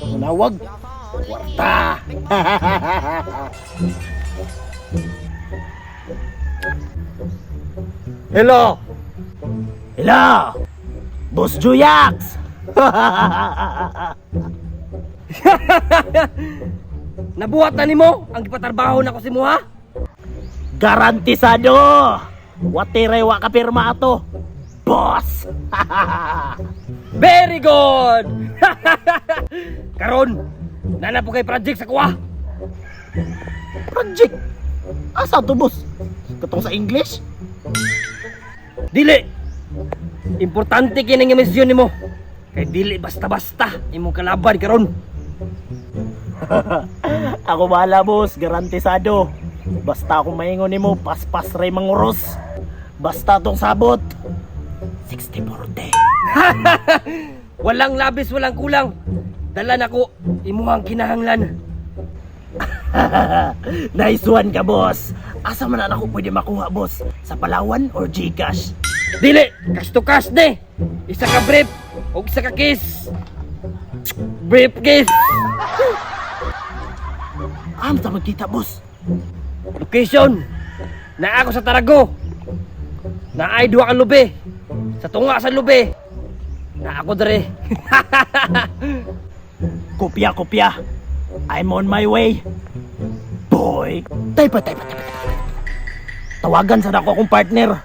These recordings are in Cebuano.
Tunawag. Kwarta. Hello! Hello! Boss Juyax! Nabuhat na nimo ang gipatrabaho nako si Muha? Garantisado! Watiray wa ka pirma ato. Boss! Very good! Karon, nana po kay project sa kuha. Project! Asa to, boss? Katong sa English? Dili. Importante kini nga misyon nimo. Kay dili basta-basta imong kalaban karon. Ako bahala, boss. Garantisado. Basta akong maingon nimo, paspas ray manguros. Basta tong sabot. 60-40. Walang labis, walang kulang. Dala nako imuhang kinahanglan. Nice one ka, boss. Asa man na ako pwede makuha, boss? Sa Palawan or Gcash? Dili, cash to cash de. Isa ka brief ug isa ka kiss. Briefcase. Am ta magkita, boss. Location. Naa ako sa Tarago. Naay duha ka lubi. Sa tunga sa lubi. Naa ako dere. Kopya, kopya. I'm on my way. Boy. Tay pa, tay pa, tay pa, tay pa. Tawagan sa ako akong partner.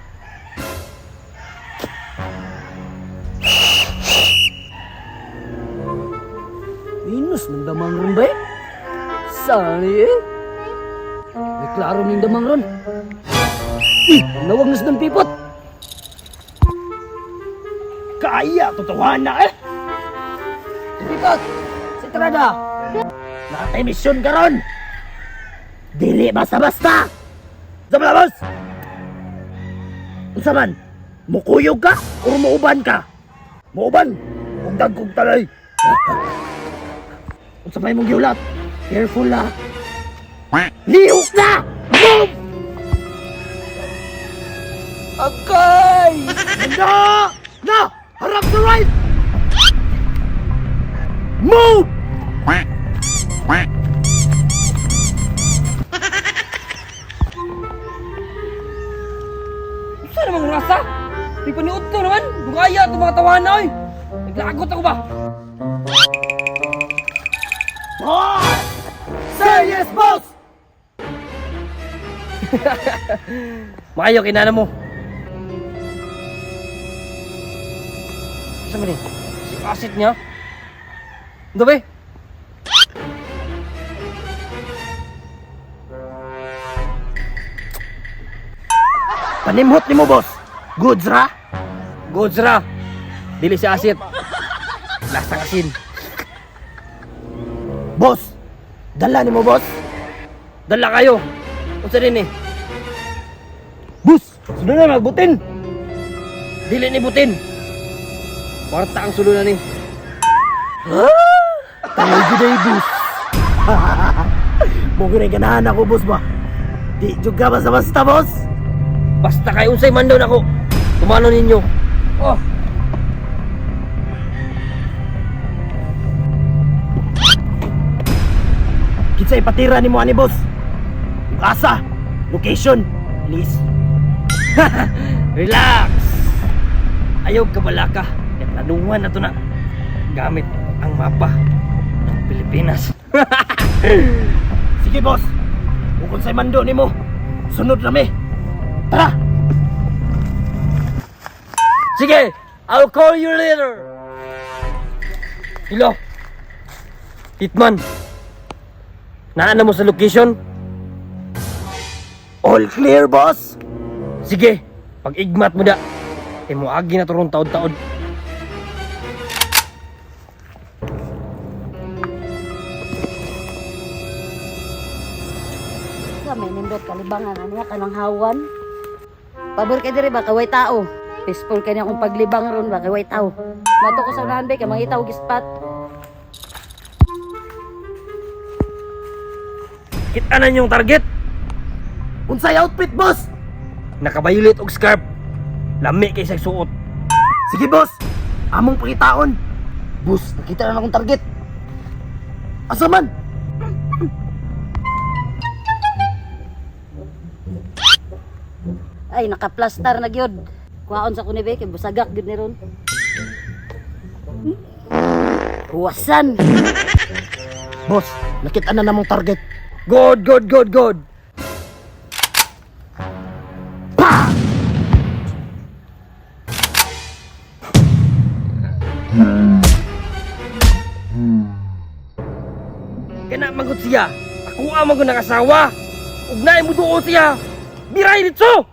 Minus ng damang ron ba eh? Sani eh. May klaro ng damang ron. Uy, nawag na sa ng pipot. Kaya, totohan na eh. Pipot! Sa trada! Natay misyon karon. Dili basta-basta. Sa boss. Unsa man? Mukuyog ka or muuban ka? Muuban. Ug dagkog talay. Unsa may mong giulat? Careful la. Lihok na! Move! Agay! Na! Na! Harap sa right! Move! Saan namang rasa? Di paniod ko naman. Bukaya itong mga tawanan oy. Naglagot ako ba? Boss! Say yes, boss! Maayo, kinana mo. Saan ba ni? Si asit niya? Ano ba eh? Panimhot nimo, boss. Goods ra? Goods ra. Dili si asit. Lasang asin. Boss, dala nimo, boss. Dala kayo. Unsa din eh? Boss, sunod na magbutin. Dili ni butin. Kwarta ang sulunan ni. Tayo gud ay, boss. Mo gyud ganahan ako, boss ba? Di jud ka basta-basta, boss. Basta kayo unsay man daw nako. Tumano ninyo. Oh. Kinsa ipatira nimo ani, boss? Ug asa? Location, please. Relax. Ayaw kabalaka. Kaya planuhan na to na. Gamit ang mapa ng Pilipinas. Sige, boss. Ug unsay mando nimo? Sunod na mi. Tara. Sige, I'll call you later. Hello. Hitman. Naana mo sa location? All clear, boss. Sige, pag-igmat mo da. Eh moagi na turong taod-taod. Sa may nindot kalibangan ano kanang hawan. Pabor kay diri ba kay way tao. Peaceful kay akong paglibang ron ba kay way tao. Mato ko sa unahan be kay mangita og spot. Kita na yung target. Unsay outfit, boss? Nakabayulit og scarf. Lami kay sa suot. Sige, boss. Among pakitaon. Boss, nakita na akong target. Asa man? Ay, nakaplastar na gyud. Kuhaon sa kuni be kay busagak gyud ni ron. Huwasan. Boss, nakita na namong target. Good, good, good, good. Pa! Kana magot siya. Ako ang magot ng asawa. Ug naay mo duo siya. Biray dito.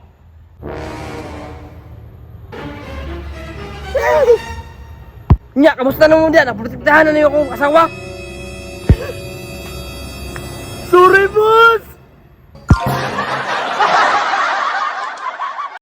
Nya, kamusta naman diyan? Naprotektahan na niyo akong asawa.